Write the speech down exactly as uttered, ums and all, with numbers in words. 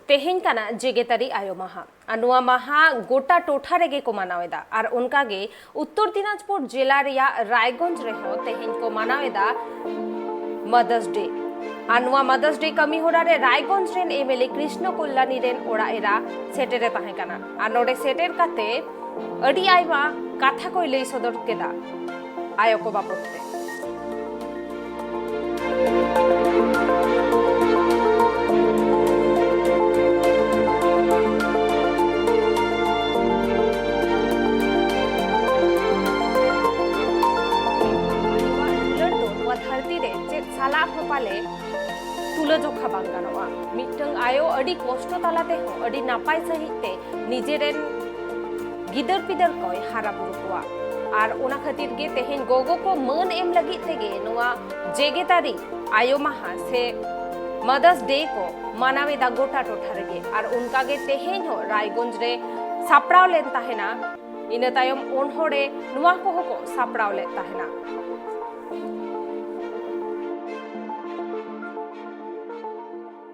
ᱛᱮᱦᱮᱧ ᱠᱟᱱᱟ ᱡᱮᱜᱮᱛᱟᱹᱨᱤ ᱟᱭᱳ ᱢᱟᱦᱟ᱾ ᱟᱨ ᱱᱚᱣᱟ ᱢᱟᱦᱟ ᱜᱚᱴᱟ ᱴᱚᱴᱷᱟ ᱨᱮᱜᱮ ᱠᱚ ᱢᱟᱱᱟᱣ ᱮᱫᱟ᱾ ᱟᱨ ᱚᱱᱠᱟᱜᱮ ᱩᱛᱛᱚᱨ ᱫᱤᱱᱟᱡᱽᱯᱩᱨ ᱡᱮᱞᱟ ᱨᱮᱭᱟᱜ ᱨᱟᱭᱜᱚᱸᱡᱽ ᱨᱮᱦᱚᱸ ᱛᱮᱦᱮᱧ ᱠᱚ ᱢᱟᱱᱟᱣ ᱮᱫᱟ ᱢᱟᱫᱟᱨᱥ ᱰᱮ᱾ ᱟᱨ ᱱᱚᱣᱟ ᱢᱟᱫᱟᱨᱥ ᱰᱮ ᱠᱟᱹᱢᱤ ᱦᱚᱨᱟ ᱨᱮ ᱨᱟᱭᱜᱚᱸᱡᱽ ᱨᱮᱱ M L A Krishna Kalyani ᱨᱮᱱ ᱚᱲᱟᱜ ᱮᱨᱟ ᱥᱮᱴᱮᱨᱮ ᱛᱟᱦᱮᱸ ᱠᱟᱱᱟ᱾ ᱟᱨ ᱱᱚᱰᱮ ᱥᱮᱴᱮᱨ ᱠᱟᱛᱮ ᱟᱹᱰᱤ ᱟᱭᱢᱟ ᱠᱟᱛᱷᱟ ᱠᱚᱭ ᱞᱟᱹᱭ ᱥᱚᱫᱚᱨ ᱠᱮᱫᱟ ᱟᱭᱳ ᱠᱚ ᱵᱟᱵᱚᱫ ᱛᱮ᱾ ᱟᱭᱳᱣᱟᱜ ᱫᱩᱞᱟᱹᱲ ᱫᱚ ᱱᱚᱣᱟ ᱫᱷᱟᱹᱨᱛᱤ ᱨᱮ ᱪᱮᱫ ᱥᱟᱞᱟᱜ ᱦᱚᱸ ᱯᱟᱞᱮ ᱛᱩᱞᱟᱹᱡᱚᱠᱷᱟ ᱵᱟᱝ ᱜᱟᱱᱚᱜᱼᱟ᱾ ᱢᱤᱫᱴᱟᱝ ᱟᱭᱳ ᱟᱹᱰᱤ ᱠᱚᱥᱴᱚ ᱛᱟᱞᱟ ᱛᱮᱦᱚᱸ ᱟᱹᱰᱤ ᱱᱟᱯᱟᱭ ᱥᱟᱺᱦᱤᱡ ᱛᱮ ᱱᱤᱡᱮᱨᱮᱱ ᱜᱤᱫᱟᱹᱨ ᱯᱤᱫᱟᱹᱨ ᱠᱚᱭ ᱦᱟᱨᱟ ᱵᱩᱨᱩ ᱠᱚᱣᱟ᱾ ᱟᱨ ᱚᱱᱟ ᱠᱷᱟᱹᱛᱤᱨ ᱜᱮ ᱛᱮᱦᱮᱧ ᱜᱚᱜᱚ ᱠᱚ ᱢᱟᱹᱱ ᱮᱢ ᱞᱟᱹᱜᱤᱫ ᱛᱮᱜᱮ ᱱᱚᱣᱟ ᱡᱮᱜᱮᱛᱟᱹᱨᱤ ᱟᱭᱳ ᱢᱟᱦᱟ ᱥᱮ ᱢᱟᱫᱟᱨᱥ ᱰᱮ ᱠᱚ ᱢᱟᱱᱟᱣ ᱮᱫᱟ ᱜᱚᱴᱟ ᱴᱚᱴᱷᱟ ᱨᱮᱜᱮ᱾ ᱟᱨ ᱚᱱᱠᱟ ᱜᱮ ᱛᱮᱦᱮᱧ ᱦᱚᱸ ᱨᱟᱭᱜᱚᱸᱡᱽ ᱨᱮ ᱥᱟᱯᱲᱟᱣ ᱞᱮᱱ ᱛᱟᱦᱮᱱᱟ᱾ ᱤᱱᱟᱹ ᱛᱟᱭᱚᱢ ᱚᱱᱦᱚᱲᱮ ᱱᱚᱣᱟ ᱠᱚᱦᱚᱸ ᱠᱚ ᱥᱟᱯᱲᱟᱣ ᱞᱮᱫ ᱛᱟᱦᱮᱱᱟ᱾